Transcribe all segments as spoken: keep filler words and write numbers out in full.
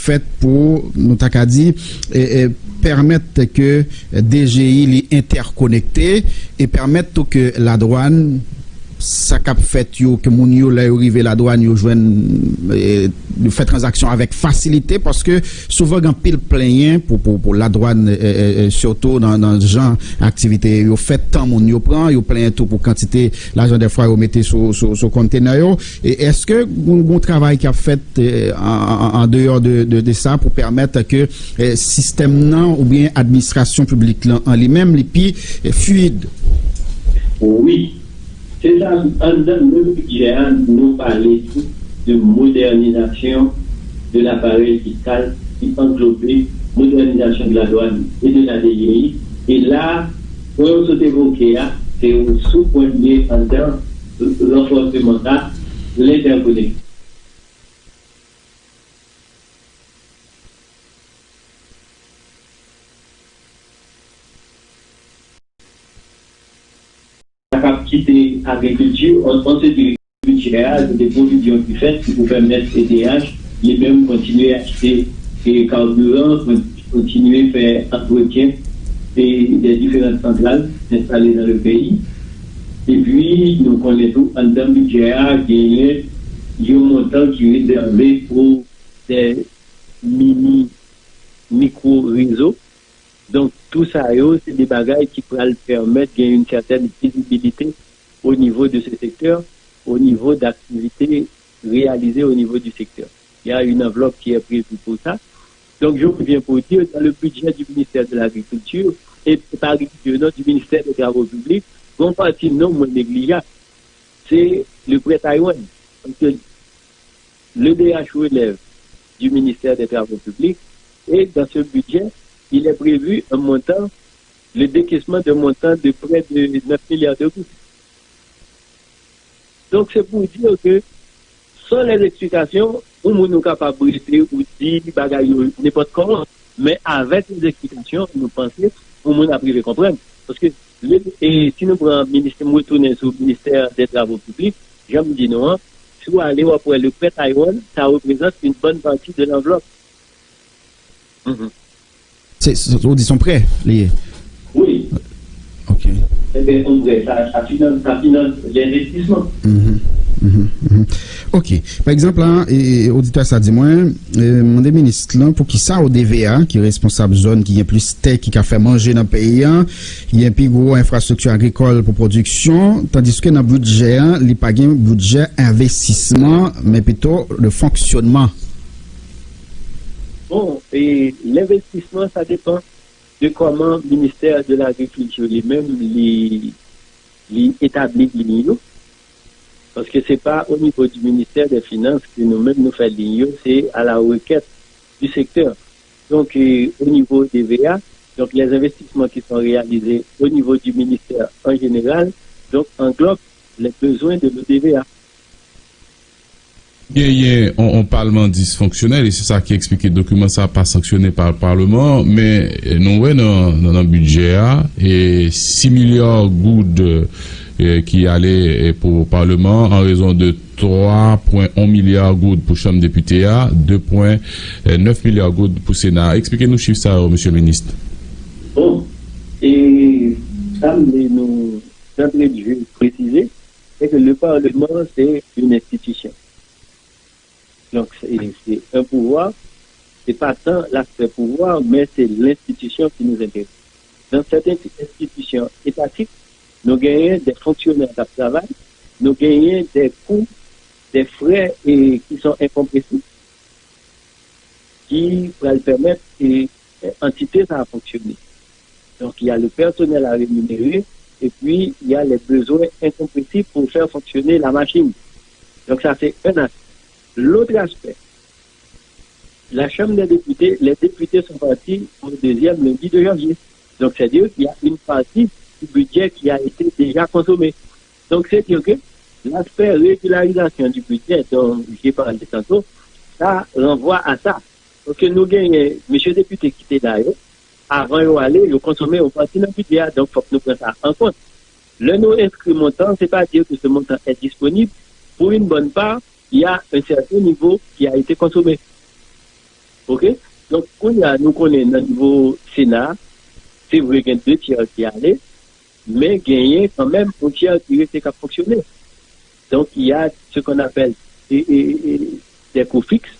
fèt pou, nou ta ka di, e, e, pèmèt ke D G I li entèkonekte e pèmèt tou ke ladwàn, sa k ap fèt yo, ke moun yo, lè yo rive ladwàn, yo jwenn, e, yo fè tranzaksyon avèk fasilite, paske souvan gen anpil plenyen pou, pou, pou ladwàn, e, e, e, sitou nan, nan jan aktivite yo fèt, tan moun yo pran, yo plenyen tou pou kantite lajan dèfwa yo mete sou, sou, sou kontenè yo. E èske gon, gon travay k ap fèt, e, an, an, an deyò de, de, de sa pou pèmèt ke, e, sistèm nan oubyen administrasyon piblik lan an li menm li pi, e, fluid? Wi. Se sa, anndan menm bidjè a, nou pale tou de modènizasyon de laparèy fiskal ki anglobe modènizasyon de la douane et de la D G I. E la, pwen yo sot evoke a, se yon sou pwen li ye anndan ranfòseman sa, lentèkonekte. Sa k ap kite agrikilti, on, on se di bidjè a, se de pwovizyon ki fèt, se pou pèmèt C D H li menm kontinye achte, e, kabiran, kon-, kontinye fè antretyen de, de diferan santral enstale nan le peyi. Epi, nou konnen tou, anndan bidjè a, genyen yon montan ki rezève pou de mini, mikwo rezo. Donk, tou sa yo, se de bagay ki pral pèmèt gen yon sètèn vizibilite o nivo de se sektè, o nivo de aktivite reyalize o nivo di sektè. Il y a une enveloppe qui est prévue pour ça. Donc, je reviens pour dire, dans le budget du ministère de l'Agriculture, et pas agriculture, non, du ministère des Travaux publics, gon pati non mwen neglijab, se le prêt Taïwan. Paske le D H relève du ministère des Travaux publics et dans ce budget, il est prévu un montant, le décaissement d'un montant de près de neuf milliards de gourdes. Donk, se pou di ke san lèzeksplikasyon, yon moun ou kapab rete ou di bagay yo nenpòt kòman. Men avèk lèzeksplikasyon, nou panse yon moun ap rive konprann. Paske, le, e si nou pran minis, m retounen sou ministè dè travo piblik, jan m di nou an, si w ale, w ap wè le prêt Taïwan, ça représente une bonne partie de l'enveloppe. Mhm. Se, se, ou di se yon prè li ye? Wi. Ok. Ebyen, yon prè, sa, sa finans, sa finans lenvestisman. Mhm, mhm, mhm. Ok. Pa egzanp, la, e, e, oditè sa di mwen, e, mande minis lan pou ki sa O D V A, ki responsab zòn ki gen plis tè ki ka fè manje nan peyi a, ki gen pi gwo enfrastrikti agrikòl pou pwodiksyon, tandiske nan bidjè a, li pa gen bidjè envestisman, men pito de fonksyonman. Bon, e lenvestisman, sa depann de kòman ministè de lagrikilti li menm li, li etabli liy yo. Paske se pa o nivo di ministè dè finans ke nou menm nou fè liy yo, se à la requête du secteur. Donc, euh, au niveau des V A, donc les investissements qui sont réalisés au niveau du ministère en général, donc englobe les besoins de l'O D V A. Genyen on, on palman disfonksyonèl, e se sa ki eksplike dokiman sa pa sanksyone pa palman an, men, e, nou wè nan, nan, nan bidjè a, e, sis milya goud, e, ki ale, e, pou palman an, an rezon de twa pwen on milya goud pou chanm depite a, de pwen nèf milya goud pou sena a. Eksplike nou chif sa yo, mesye minis. Bon, e sa m vle nou, d'entrée de jeu, presize, c'est que le Parlement, c'est une institution. Donc, c'est, c'est un pouvoir, c'est pas tant l'aspect pouvoir, mais c'est l'institution qui nous intéresse. Dans certaines institutions étatiques, nou genyen des fonctionnaires k ap travay, nou genyen des coûts, des frais, e, qui sont incompressibles, ki pral pèmèt, e, antite sa a fonksyone. Donc, il y a le personnel à rémunérer et puis il y a les besoins incompressibles pour faire fonctionner la machine. Donc, ça, c'est un aspect. L'autre aspect, la Chambre des députés, les députés sont partis au deuxième lundi de janvier. Donc, c'est-à-dire qu'il y a une partie du budget qui a été déjà consommée. Donc, c'est-à-dire que l'aspect régularisation du budget dont j'ai parlé tantôt, ça renvoie à ça. Paske nou genyen mesye depite ki te la yo, avan yo ale, yo konsome yon pati nan bidjè a, donk fòk nou pran sa an kont. Lè nou enskri montan, se pa dire que ce montant est disponible, pour une bonne part, il y a un certain niveau qui a été consommé. Oke? Donk, kounye a, nou konnen nan nivo Sena, se vre gen de tyè ki ale, men genyen kanmenm yon tyè ki rete k ap fonksyone. Donk, il y a ce qu'on appelle e, e, e, des coûts fixes,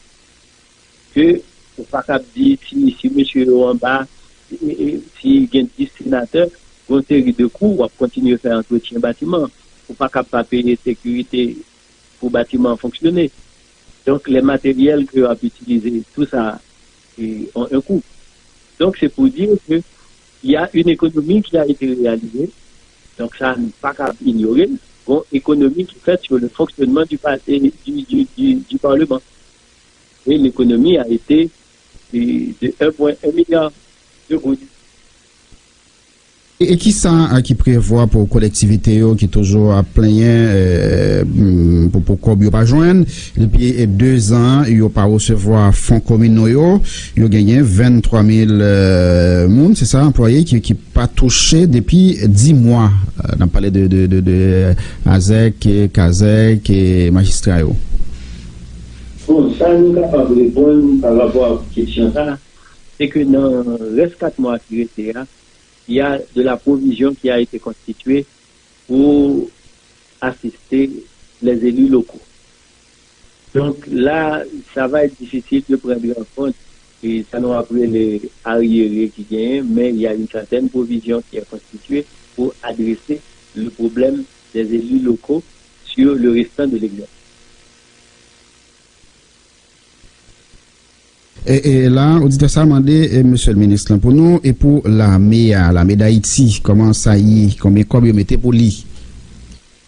ke ou pa kab di si, si mesye yo anba, e, e, si gen dis senatè, gen yon seri de kou, w ap kontinye fè antretyen batiman. Ou pa kab pa peye sekirite pou batiman an fonksyone. Donk, lè materyèl ke yo ap itilize, tou sa, e, on un kou. Donk, se pou dire ke y a une économie qui a été réalisée. Donk, sa, nou pa kab inyore l. Gon ekonomi ki fèt sur le fonctionnement du, pa- e, du, du, du, du Parlement. Et l'économie a été, e, de un point un milliard de goud. E, e kisa, a, ki prevwa pou kolektivite yo ki toujou ap plenyen, e, m, pou, pou kòb yo pa jwenn? Depi, e, de zan, yo pa resevwa fon kominal yo. Yo genyen venntwa mil, e, moun, se sa, anplwaye ki, ki pa touche depi dis mwa. E, n ap pale de, de, de, de Azèk, e, Kazèk, e, majistra yo. Bon, sa nou kapab reponn pa rapò ak kesyon sa, se ke nan rès kat mwa ki rete a, il y a de la provision qui a été constituée pour assister les élus locaux. Donc là, ça va être difficile de prendre en compte, e sa nou ap rele aryere ki genyen, men il y a une certaine provision qui est constituée pour adresser le problème des élus locaux sur le restant de l'exercice. E, e la, oditè sa a mande, e, mesye le minis lan, pou nou, e pou lame a, lame Dayiti, kòman sa ye? Konbyen kòb yo mete pou li?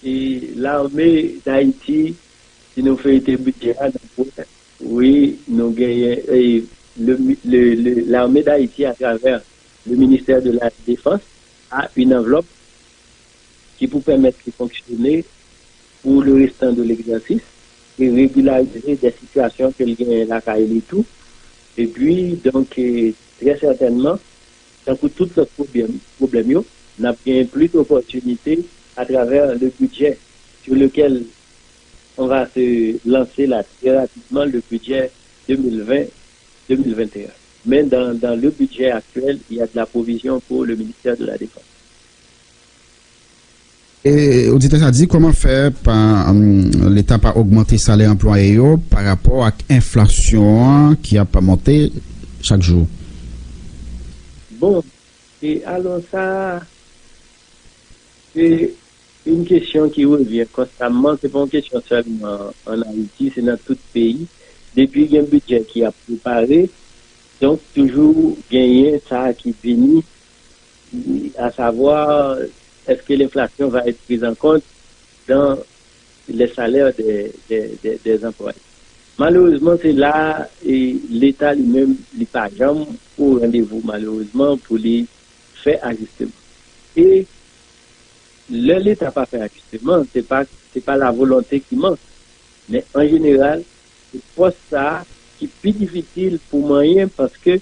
E lame Dayiti, si nou feyte bidjè a, n ap wè, wi, nou genyen, e, le, le, le, lame Dayiti, atravè le ministère de la Défense, a une enveloppe ki pou pèmèt li fonksyone pour le restant de l'exercice e regilarize de sitiyasyon ke l genyen lakay li tou. Epi, donk, e, trè sètènman, tankou tout lòt pwoblèm, pwoblèm yo, n ap genyen plis opòtinite à travers le budget sur lequel on va se lancer là très rapidement, le budget deux mille vingt, deux mille vingt et un. Mais dans, dans le budget actuel, il y a de la provision pour le ministère de la Défense. E oditè sa di, kòman fè pa, hum, Leta pa ogmante salè anplwaye yo pa rapò ak enflasyon an ki ap monte chak jou? Bon, e alò sa, se yon kesyon ki revyen konstamman, se pa yon kesyon sèlman ann Ayiti, se nan tout peyi. Depi gen bidjè ki ap prepare, donk toujou genyen sa ki vini, à savoir, est-ce que l'inflation va être prise en compte dans les salaires des, des, des, des employés? Malerezman, se la, e, Leta li menm, li pa janm o randevou, malerezman, pou li fè ajisteman. E lè Leta pa fè ajisteman, se pa, se pa la volonte ki mank. Men an jeneral, se pòs sa a ki pi difisil pou manyen, paske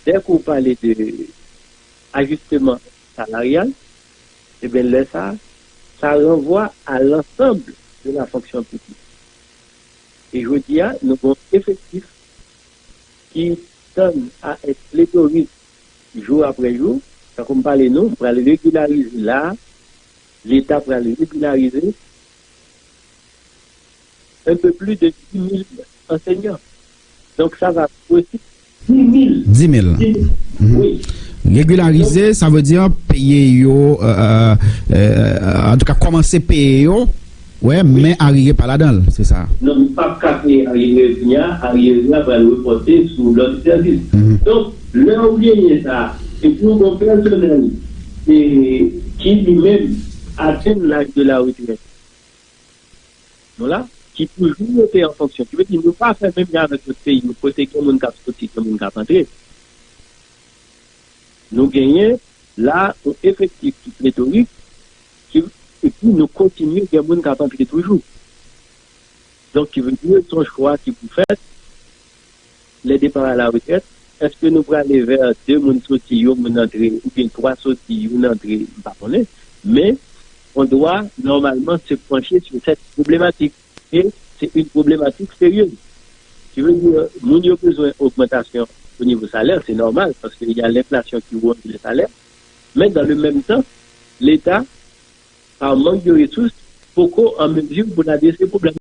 dèke w pale de ajisteman salaryal, ebyen, lè sa a, sa ranvwa a l'ensemble de la fonction publique. E jodi a, nou gen yon efektif ki tann a èt pletorik jou apre jou. Tankou m pale nou, m pral regilarize la, Leta pral regilarize un peu plus de dix mille enseignants. Donc, ça va aussi. Dix mille. Dix mille. Mhm. Wi. Regilarize, sa vle di peye yo, euh, euh, euh, antouka, kòmanse peye yo, wè, men aryere pa ladan l, se sa. Non, nou p ap ka peye aryere kounye a, aryere a pral repòte sou lòt sèvis. Mhm. Donk, lè ou genyen sa, epi ou gen pèsonèl, e, ki li menm atenn laj de la retrèt, nou la, ki toujou rete an fonksyon. Ki vle di, nou pa fè menm jan avèk lòt peyi yo, kote gen moun k ap soti, gen moun k ap antre. Nou genyen la yon efektif ki pletorik, ki, epi nou kontinye gen moun k ap antre toujou. Donk, ki vle di, se yon chwa ki pou fèt, les départs à la retraite, èske nou prale vè de moun soti, yon moun antre, oubyen twa soti, youn antre, m pa konnen. Men, on doit normalement se pencher sur cette problématique. Et c'est une problématique sérieuse. Ki vle di, moun yo bezwen ogmantasyon o nivo salè, se nòmal, paske y a lenflasyon ki ronge le salè. Men, dans le menm tan, Leta, pa mank de resous, poko an mezi pou l adrese pwoblèm.